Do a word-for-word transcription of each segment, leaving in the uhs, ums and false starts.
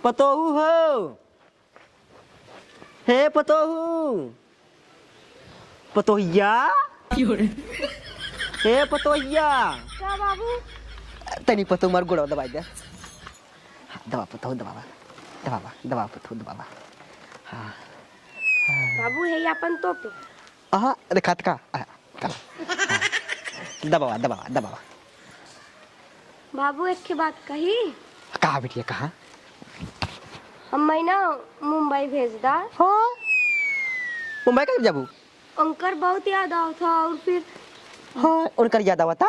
पतोहू हो, हे पतोहू, पतोहिया, हे पतोहिया। का बाबू? तनी पतोहू मार गोड़वा दबाई दे। हाँ, दबा पतोहू, दबावा, दबावा, दबा पतोहू, दबावा। हाँ। बाबू, हे अपन तो पे। आहा, देखात का? आहा, चला। हाँ। दबावा, दबावा, दबावा। बाबू, एक ठे बात कही। कहा बिटिया, कहा? अम्मा ना मुंबई भेज दा। हाँ? मुंबई कब जाबू? उनकर बहुत याद आवत ह और फिर हाँ, उनकर याद आवता?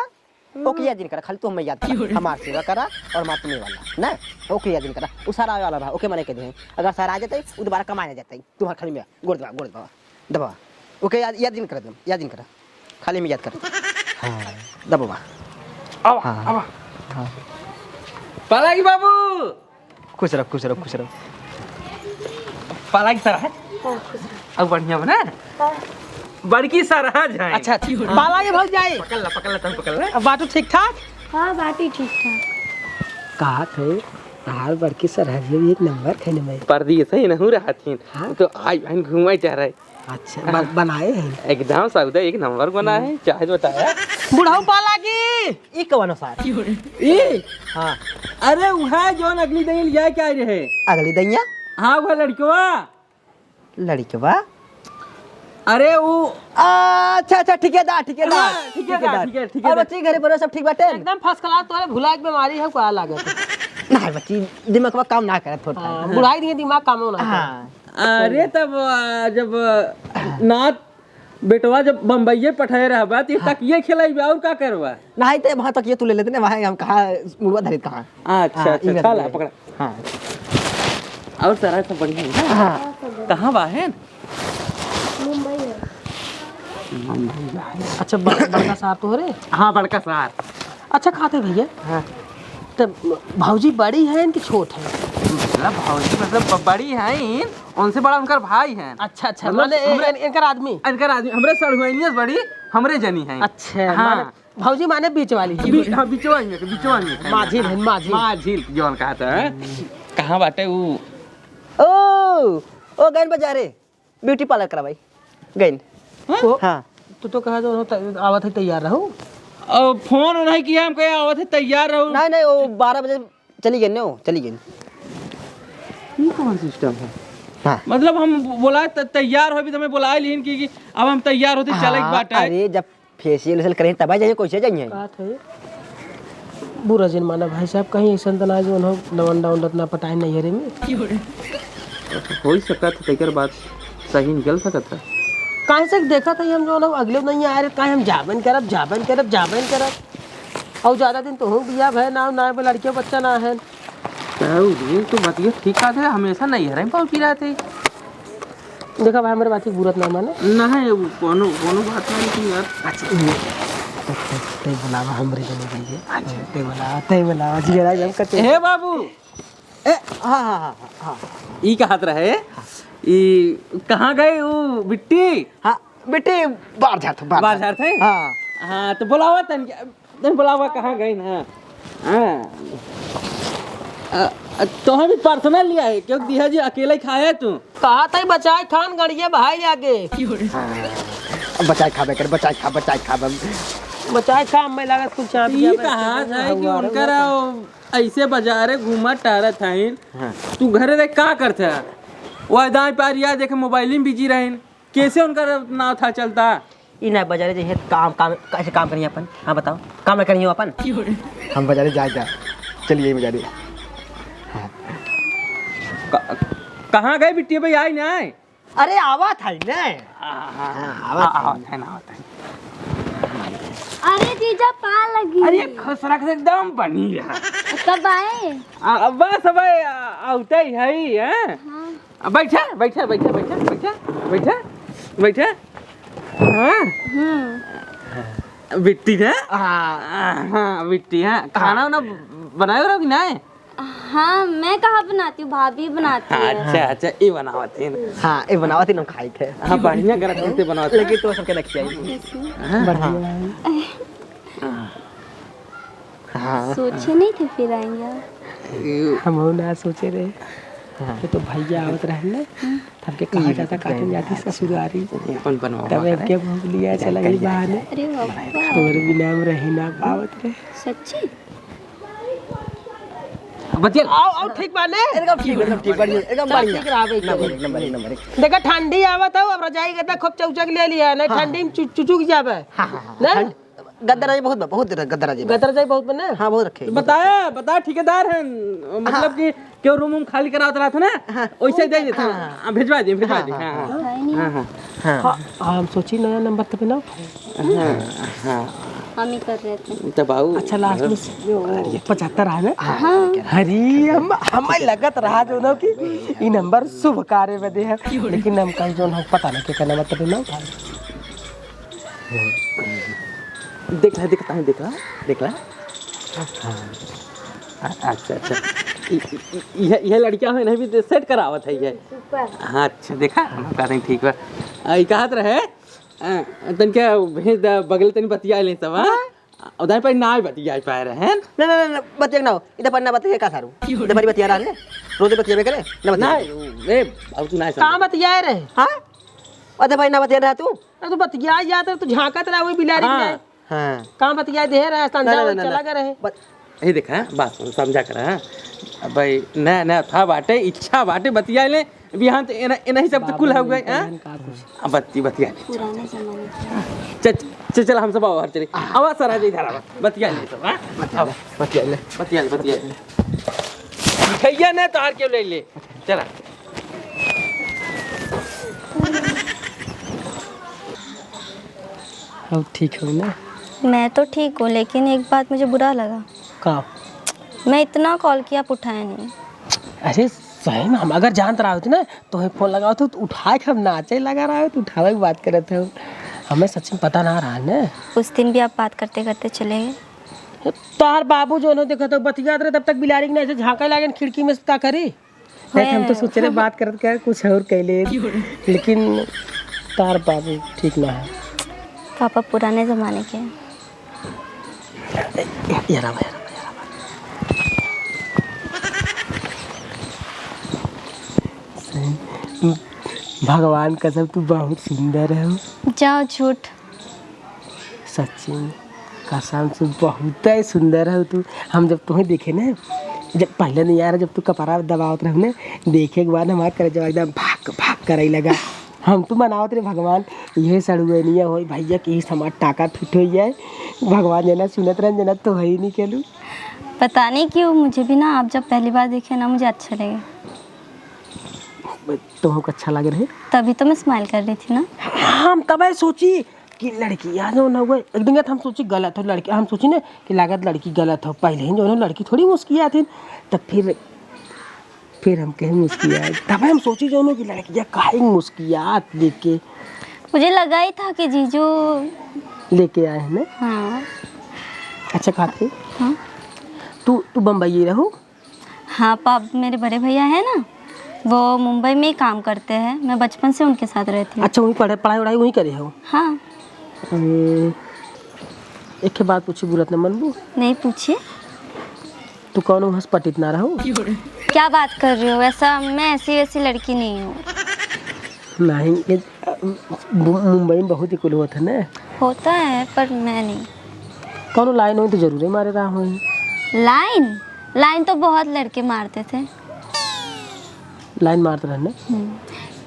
हम्म। ओके याद जिन करा, खाली तू हमें याद करा। हमार सेवा करा और हमार तुम्हें वाला। ना? ओके याद जिन करा। उ सर आवे वाला रहा, ओके मने के दे। अगर सर आ जाते, उ दोबारा कमाए ना जाते। तुम्हार खाली में गोड़ दबा, गोड़ दबा। दबा। ओके, याद, याद जिन कर दम, याद जिन कर। खाली में याद कर। हाँ, दबा। आवा, हाँ। आवा। हाँ। पालागी बाबू। खुश रहो, खुश रहो, खुश रहो। पालागी सरहज। हाँ, खुश रहो। अब बढ़िया बना? हाँ। बड़की सरहज है। अच्छा, अच्छा। पालागी भौजाई। पकड़ ला, पकड़ ला, तब पकड़ ला। अब बाटू ठीक ठाक? हाँ, बाटी ठीक ठाक। कहा थे, हाल बड़की सरहज भी एक नंबर खाने में। परदेस ही नहू रहत हिन। हाँ। तो आई बहन घूमे चाह रहे। अच्छा, ब-, बनाए हैं। एकदम सौदा एक नंबर बना है, चाहे जो बताया। बुढ़ऊ पालागी, ई कवन सार? ई? हाँ। अरे, उहे जौन अगली दही लिया के आए रहे। अगली दहिया? हाँ, उहे लड़कवा। लड़कवा? अरे, उ अच्छा, अच्छा, ठिकेदार, ठिकेदार, हाँ, ठिकेदार, ठिकेदार। ठीक है, ठीक है, और बच्ची, घरे पर सब ठीक बाटे? एकदम first class, तोरे भुलाई के बीमारी है, का लागत है? नहीं बच्ची, दिमागवा काम ना करे थोड़ा। हाँ, बुढ़ाई दिए, दिमाग कामो ना करे। हाँ। अरे तब, आ, जब, आ, नात बेटवा जब बम्बईये पठाए रहबा, त ये हाँ। तकिये खेलाइबे, और का करबा? नहीं, ते वहाँ तकिये तू ले लेते ना, वहाँ हम कहाँ मुड़वा धरित कहाँ? अच्छा, हाँ, अच्छा, ई अच्छा, बात ला, है। पकड़ा। हाँ। और सारा सब बढ़िया है ना? हाँ। कहाँ बा है? मुंबई है। मुंबई बा है। अच्छा, ब-, बड़का सार तो हो रे? हाँ, बड़का सार। अच्छा, कहा थे भैया? हाँ। तो भौजी बड़ी है कि छोट है? मतलब भौजी मतलब ब-, बड़ी है, उनसे बड़ा उनकर भाई है। अच्छा, अच्छा, मतलब माने ए-, हमरे, इन-, इनकर आदमी? इनकर आदमी, हमरे सड़ुआइनिया से बड़ी, हमरे जनी है। अच्छा, हाँ। माने भौजी माने बीच वाली। बी-, हाँ, बिचवा में, बिचवा में। माझिल है, माझिल। माझिल, जौन कहता है। कहाँ बाटे उ? ओ, ओ गैन बाजारे। ब्यूटी पार्लर करवाई गइन। हाँ? ओ, हाँ। तू तो कहा जो होता, आवत है तैयार रहू। अब फोन नहीं किया, हम कहे आवत है तैयार रहू। नहीं, नहीं, वो बारह बजे चली गइन, वो चली गइन। ये कौन सिस्टम है? हाँ। मतलब हम बोला त-, तैयार हो भी तो हमें बोला ही लीन कि, कि अब हम तैयार होते चले के हाँ, बाटे। अरे जब फेशियल वेशियल करें तब जाइए, कैसे जाइए? बात है। बुरा जिन माना भाई साहब, कहीं ऐसा तो ना जो उन्हों लवंडा उंडा ना पटाए नैहरे में। हो ही सकत है, तेकर बात सही निकल सकत है। काहे से देखत है हम जो ना अगले नहीं आ रहे, काहे हम जाबन करब, जाबन करब, जाबन करब। और ज्यादा दिन तो हो गया भाई ना, ना लड़के बच्चा ना है। तो ये तो बतिया ठीक बात है, हमेशा नैहरे में पहुंची रहते। देखा भाई, हमरे बात की बुरत ना माने। नहीं, वो कोनो, कोनो बात नहीं थी यार। अच्छा, ये, ते, ते, ते बुलावा हमरे जने के लिए। अच्छा। ते बुलावा, ते बुलावा, जी, राज हम करते। हे बाबू। ए, हाँ, हाँ, हाँ, हाँ। ई कहत रहे, ई कहाँ गए वो बिट्टी? हाँ, बिट्टी बाहर जात, बाहर बाहर जात। जात है? हाँ। हाँ, तो बुलावा तन। नहीं बुलावा, कहाँ गई ना? हाँ। अ, अ, तोहे भी पर्सनल लिया है, क्यों दिया जी अकेले ही खाया तू? कहा था बचाए खान गड़िया भाई आगे। हाँ। बचाए खाबे कर, बचाए खा, बचाए खा बम। बचाए खा, मैं लागत कुछ चाप ई गया, मैं कहा तो था कि हुआ उनकर रहूंगा। ऐसे बाजारे घूमत टहरत हईन। हाँ। तू घरे रह का करत है? वो दाई पार यार देखे मोबाइल में बिजी रहेन। कैसे उनका नाव था चलता? ई ना बजारे जे है काम, काम, कैसे काम करिए अपन? हाँ बताओ, काम ना करिए अपन? हम बजारे जाए जा, चलिए बजारे। हाँ। क-, कहाँ गए बिट्टी भाई, आई ना? अरे आवा था ही ना। हाँ, हाँ, हाँ, आवा था ही। है ना, आवा था ही। अरे जीजा पा लगी। अरे खुश रख, एकदम बनी रहा। कब आए? आ, अब बस अब आ, आवते ही है, हैं? हाँ। आ, बैठा, बैठा, बैठा। हाँ। हम्म। बिट्टी ना? हाँ, हाँ, बिट्टी, हाँ। खाना वाना बनाए रहो कि नहीं? हाँ, मैं कहाँ बनाती हूँ, भाभी बनाती है। अच्छा, अच्छा, ये बनावत है। हाँ, ये बनावत है, हम खाई थे। हाँ, बढ़िया करत है, बनावत है। लेकिन तो सबके रख चाहिए। हाँ। बढ़िया है। हाँ। सोचे नहीं थे फिर आएंगे। हम ना सोचे रहे। हाँ। तो, तो भैया आवत रहन ना, हम्म। तो हमके कहा जाता, काटन जाती ससुरारी। ये अपन बनवा तब हुआ हमके है। भूख लिया, चला गई बहाने। अरे बाबा। और भी नाम रही ना पावत रहे। सच्ची? बच्चे, आओ, आओ, ठीक बा ने? एकदम ठीक, एकदम ठीक, बढ़िया, एकदम सब बढ़िया। ठीक रहा भाई, नंबर एक, नंबर एक, नंबर एक। देखा, ठंडी आवत है, अब रजाई गद्दा खूब चौचक ले लिया, नहीं हाँ। ठंडी में चु-, चुचुक जाबे। हाँ, हाँ, हाँ। ना? ठंड, गद्दा रजाई बहुत बा, बहुत गद्दा रजाई बा। गद्दा रजाई बहुत बा ना? हाँ, बहुत रखे। तो बताया, बताया, ठेकेदार हैं, मतलब हाँ। कि क्यों रूम वूम खाली करावत रहत ना? हाँ। वैसे दे देता। हाँ। हाँ, भिजवा दिए, भिजवा दिए। हाँ, हाँ, हाँ। हाँ, हाँ। हाँ, हाँ, हम सोची नया नंबर तबे ना उठाए। हाँ, हाँ। हम ही कर रहे थे। तब आऊ, अच्छा, लास्ट में मतलब, पचहत्तर आए ना? हाँ। अरे, हम, हमें लगत रहा जो ना कि ई नंबर शुभ कार्य बदे है, लेकिन हम कहीं जो ना पता नहीं क्या नंबर तबे ना उठाए। देख ला, देख ला, देख ला, देख ला। हाँ। अ-, अच्छा, अच्छा। इ-, इ-, इ-, यह, यह लड़किया है ना, अभी सेट करावत है ये। ऊपर। हाँ, अच्छा, देखा? हम कहते हैं, ठीक बा। आ, ई कहत रहे, आ, तनिका भेज दा, बगले तनी बतिया ले सब, हाँ? हाँ। उधर पर ना बतिया पाए रहे, हैं? ना, ना, ना, ना, बतिया ना हो। इधर पर ना बतिया का सारू? इधर पर बतिया रहा है? रोज बतिया में करे? ना बतिया। ना, ए, अब तू ना समझ। कहाँ बतिया रहे? हाँ? अरे भाई, ना बतिया रहा तू? अरे, तू बतिया जात रहे, तू झांकत रहा, वही बिलारी हाँ। में। हाँ। कहाँ बतिया दे रहे, ना, ना, ना, ना, चला ना। गए रहे। बत- यही देखा, बात सुन, समझा कर, हाँ। अब भाई, नया, नया था बाटे, इच्छा बाटे, बतिया ले। अभी यहाँ तो एना, एना ही सब तो कुल हो गए, हाँ? का कुछ? अब बत्ती, बतिया ले। पुराने जमाने के। चल, चल, चल, हम सब आओ, हर चले। आवा, सर, आ जा इधर, आवा। बतिया ले सब, हाँ? बतिया ले, आवा। बतिया ले। बतिया ले, बतिया ले। मिठाइया ना, तार के ले ले। चला। अब ठीक हो ना? मैं तो ठीक हूँ, लेकिन एक बात मुझे बुरा लगा। का? मैं इतना कॉल किया, आप उठाए नहीं। अरे सही में, हम अगर जानत रहा होत ना, तो ही फोन लगावत हो, तो उठाए के हम नाचे लगा रहा हो, तो उठावे की बात करत हो। हमें सच में पता ना रहा ने। उस दिन भी आप बात करते करते चले गए। तार बाबू जो न देखत हो, बतियात रहे, तब तक बिलारी के ना ऐसे झांके लागे खिड़की में से, का करी? नहीं, हम तो सोचे रहे बात करत कर कुछ और कैले, लेकिन तार बाबू ठीक ना है। पापा पुराने जमाने के हैं। यार, आवा, यार, आवा, यार, आवा। सही, भगवान कसम, तू बहुत सुंदर है। जाओ, झूठ। सच्ची में, कसम से बहुत ही सुंदर हो तू। हम जब तुम्हें देखे ना, जब पहले नहीं यार, जब तू कपड़ा दबावत रहो ना, देखे के बाद हमारा करेजवा एकदम भक भक करे लगा। हम तो मनावत रहे, भगवान, यह सड़ुआनिया होई भैया कि इस हमार टाका फिट हो जाए। भगवान जना सुनत रहन, जना तो है ही नहीं केलू। पता नहीं क्यों, मुझे भी ना, आप जब पहली बार देखे ना, मुझे अच्छे लगे। तुमको अच्छा लगे रहे? तभी तो मैं स्माइल कर रही थी ना। हम तबे सोची कि लड़किया जो ना हुआ, एक दिन तो हम सोची गलत हो लड़की, हम सोची ना कि लागत लड़की गलत हो, पहले ही जो ना लड़की थोड़ी मुस्कियात थी, तब फिर, फिर हम कहीं मुस्कियात, तब हम सोची जो ना कि लड़किया काहे मुस्कियात देख के। मुझे लगा ही था कि जीजू लेके आए हैं ना। हाँ। अच्छा, खाते? हाँ। तू, तू बम्बई रहो? हाँ पाप, मेरे बड़े भैया है ना, वो मुंबई में ही काम करते हैं। मैं बचपन से उनके साथ रहती हूँ। अच्छा, वहीं पढ़े, पढ़ाई वढ़ाई वहीं करे हो? हाँ। हम्म, एक ठे बात पूछी, बुरा त न मनबू? नहीं, पूछिए। तू कौनो हस पटित ना रहो? क्या बात कर रहे हो? ऐसा, मैं ऐसी वैसी लड़की नहीं हूँ। नहीं, ये, अ, मु-, मुंबई में बहुत ही कुल होत है ना। होता है, पर मैं नहीं। कौनो लाइन होई तो जरूरे मारे रहा होई। लाइन? लाइन तो बहुत लड़के मारते थे। लाइन मारते रहे ना? हम्म।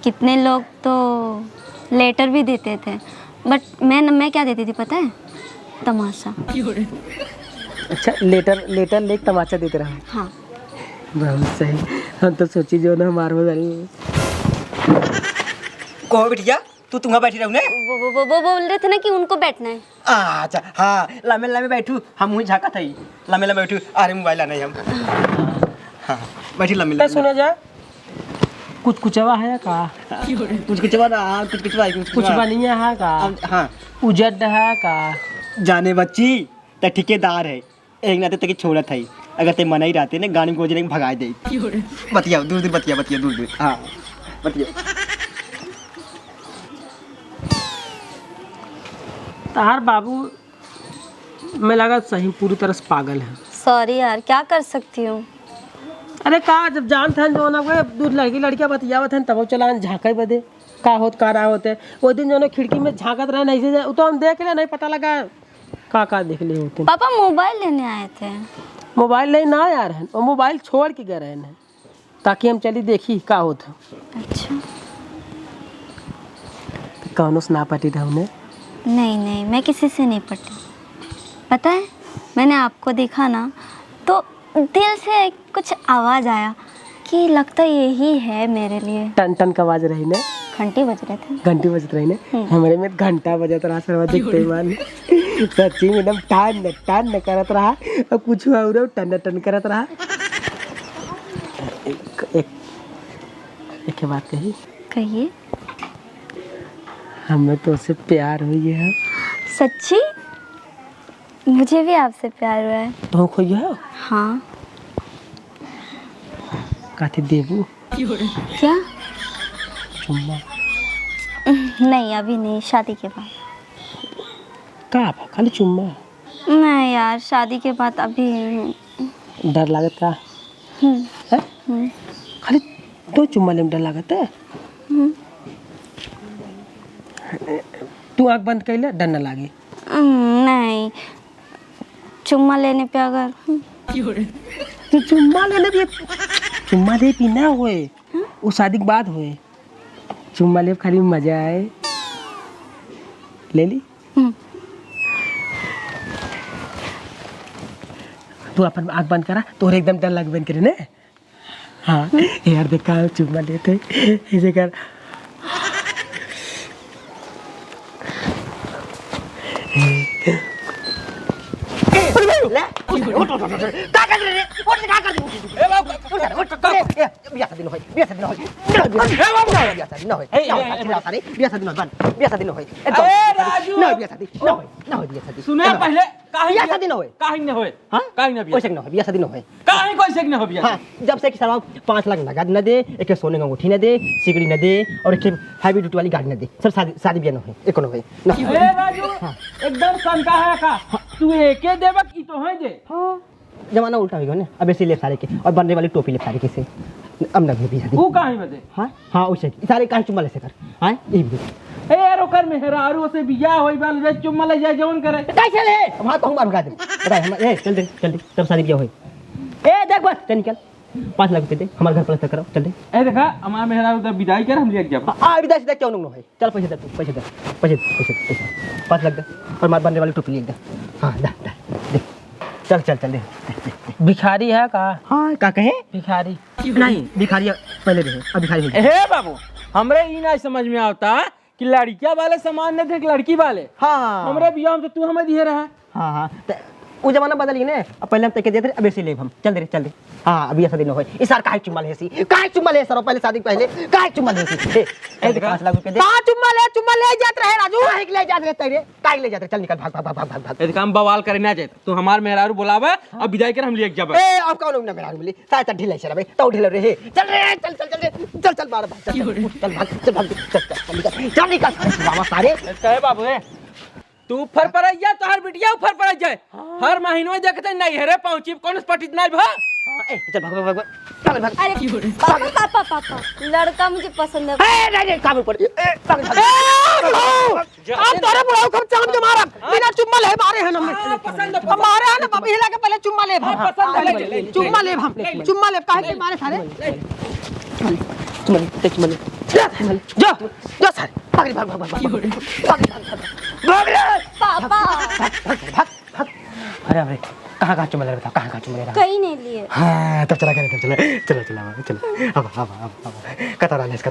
कितने लोग तो लेटर भी देते थे, but मैं न, मैं क्या देती थी पता है? तमाशा। अच्छा, लेटर, लेटर लेके तमाशा देते रहे? हाँ। बहुत सही। हम तो सोची जो ना हमार हो जानी। कहो बिटिया, तू तुहाँ बैठी रहू ने? वो, वो, वो, वो बोल रहे थे ना कि उनको बैठना है। अच्छा, हाँ, लम्बे लम्बे बैठू, हम वहीं झाँकत हई। लम्बे लम्बे बैठू, अरे मोबाइल आना है हम। हाँ, बैठी लम्बे तो लम्बे। सुना जा, कुछ कुचवा है का? कुछ कुचवा ना, हाँ, कुछ कुचवा है, कुछ कुछ कुचवा। बनिया है का? अब, हाँ। उजड है का? जाने बच्ची, त ठेकेदार है। एक नाते तके छोड़त हई, अगर ते मनई रहते ने, गाड़ी में गोजरे में भगाए दे। बतियाओ, दूर दूर बतिया, बतिया, दूर दूर। हाँ, बतिया। तार बाबू, मैं लगा सही पूरी तरह से पागल है। Sorry यार, क्या कर सकती हूँ? अरे का, जब जानत हन जौन अब दूर लड़की लड़किया बतियावत हन, तब चला झाँके बदे का होत का ना होत है। वो दिन जौन खिड़की में झाँकत रहे, नहीं से, वो तो हम देख ले, नहीं पता लगा का का देख ले होते। पापा मोबाइल लेने आए थे। मोबाइल लेने ना आए रहन, वो मोबाइल छोड़ के गए रहन, ताकि हम चली देखी का होत है। अच्छा। कौनो से ना पटी रहे उन्हें? नहीं, नहीं, मैं किसी से नहीं पटी। पता है, मैंने आपको देखा ना, तो दिल से कुछ आवाज आया कि लगता यही है मेरे लिए। टन टन का आवाज रही ने। घंटी बज रहे थे। घंटी बजत रही ने। हम्म। हमरे में घंटा बजत रहा, सरवा देखते ही मान। सच्ची में एकदम टन टन करत रहा, और कुछ और टन टन करत रहा। एक, एक, एक बात कही। कहिए। हमें तो उससे प्यार हुई है। सच्ची? मुझे भी आपसे प्यार हुआ है। तो खोइयो है? हाँ। काथी देबू? क्या? चुम्मा। नहीं, अभी नहीं, शादी के बाद। का बा? खाली चुम्मा? नहीं यार, शादी के बाद अभी नहीं। डर लागत का? हम्म। हैं? हम्म। खाली दो चुम्मा लेम डर लागत है? हम्म। तू आँख बंद कर ले, डर ना लागे। हम्म, नहीं। चुम्मा लेने पे अगर, हम्म। तू चुम्मा लेने पे, चुम्मा ले पी ना होए, हम्म? वो शादी के बाद होए। चुम्मा ले खाली मजा आए। ले ली? हम्म। तू अपन आँख बंद करा, तोहरे एकदम डर लगबे करे ने। हाँ, हम्म? यार देखा, चुम्मा लेते, ऐसे कर। ले, उठ, उठ, उठ, उठ, उठ। का कर रहे रे? उठ, का कर रहे? ए बाबू, उठ, उठ, उठ, उठ। ए, ए, बियाह शादी न होई, बियाह शादी न होई। ए बाबू, बियाह शादी न होई। ए, ए, ए, बियाह शादी न होई, बियाह शादी न होई, बियाह शादी न होई। ए, ए, राजू। न होई बियाह शादी, न होई, न होई बियाह शादी। सुना न होई। पहले, काहे बियाह बियाह, शादी न होई। काहे न होई? हाँ? काहे न बियाह? वैसे न होई, बियाह शादी न होई। काहे कैसे न होई बियाह? हाँ, जब से कि साला पाँच लाख नगद न दे, एक सोने का अंगूठी न दे, सिकड़ी न दे, और एक heavy duty वाली गाड़ी न दे, सब शादी, शादी बियाह न होई, एको न होई, न होई। ए राजू, हाँ। एकदम सनका है का? हाँ। तू एके देबा कि तोहई दे? हाँ। जमाना उल्टा हो गया ने, अब ऐसे ले सारे के, और बनने वाली टोपी ले सारे के से, अब न भी शादी। वो काहे बदे? हाँ, हाँ, उसे, सारे काहे चुम्मा ले से कर, हाँ, ये भी। ए यार, ओकर मेहरारू से बियाह होई बा, ले चुम्मा ले जाए, जवन करे। कैसे ले? हमार कहूँ मार भगा दे। बताए, हम, ए, चल दे, चल दे, तब शादी बियाह होई। ए, देख बस, चल निकल। पाँच लाख रुपये दे, हमारे घर पलस्तर कराओ, चल दे। ए, देखा, हमार मेहरारू तब विदाई कर, हम ले जाब। आ, आ, विदाई से देख, क्यों न होई? चल, पैसे दे तू, पैसे दे, पैसे दे, पैसे दे, पैसे। पाँच लाख दे, और मार बनने वाली टोपी ले दे। हाँ, दे, दे, दे। चल, चल, चल, दे, दे, दे, दे। भिखारी है का? हाँ, का कहे? भिखारी। नहीं, भिखारी पहले रहे, अब भिखारी हो गया। हे बाबू, हमरे ई ना समझ में आवता कि लड़किया वाले सामान न दे कि लड़की वाले। हाँ। हमरे बियाह में तो तू हमें दिए रहा। हाँ, हाँ, त उ जमाना बदल गई ने, अब पहले हम तैके देते रहे, अब ऐसे लेब हम। चल दे रे, चल दे। हाँ, अभी ऐसा दिन न होए। ई सार काहे चुम्मा लेसी? काहे चुम्मा ले सार? पहले शादी के पहले काहे चुम्मा लेसी? ए, ए, देखा, पाँच लाख रुपए दे। का चुम्मा ले, चुम्मा ले जात रहे राजू? काहे के ले जात रहे तेरे? काहे के ले जात रहे? चल निकल, भाग, भाग, भाग। ए, देखा, हम बवाल करे ना जाए। तू हमार मेहरारू बुलावा, हाँ। अब विदाई कर, हम लिए जाबे। ए, अब कौन ना मेहरारू मिली? सारे तो ढीला ही शराबे, तो ढीला रहे। चल रे, चल, चल, चल रे। चल, चल, मार भाग, चल, चल, चल, भाग, चल, भाग, चल, चल, चल, निकल, चल, निकल, सारे चुरावा सारे। कहे बाबू, ए? तू फरफरैया, तोहर बिटिया फरफरैया। हाँ। हर महीनवा देखते नहीं है रे, पहुंची कौन पटित नहीं भा। हाँ, ए, चल, भाग, भाग, भाग, भाग। चल, भाग। अरे, पापा, पापा, पापा, लड़का मुझे पसंद है। ए, नहीं, नहीं, काम ऊपर। ए, भाग, भाग, भाग। ए, बुढ़ऊ! जा, अब तोरे बुढ़ऊ को हम चांद के मारब। हाँ। बिना चुम्मा ले मारे हैं हमने। हाँ, पसंद है, हम मारे हैं ना, पसंद। अभी हिला के पहले चुम्मा ले हाँ, हम। पसंद है, ले, ले, ले, चुम्मा ले। ले हम। ले, ले। चुम्मा ले, काहे के मारे सारे? ले। चुम्मा ले, चुम्मा ले, चुम्मा ले। जा, जा, जा सारे। भाग रे, भाग, भाग, भाग, भाग। भाग रे, भाग, भाग। भाग रे। पापा। भाग, भाग, भाग, भाग। अरे, अरे, कहाँ, कहाँ चुम्मा ले रहा था? कहाँ, कहाँ चुम्मा ले रहा था? कहीं नहीं लिए। हाँ, तब चला, चला, चला, चला, चला, चला। अब, अब, अब, अब। कतरा ले इसका।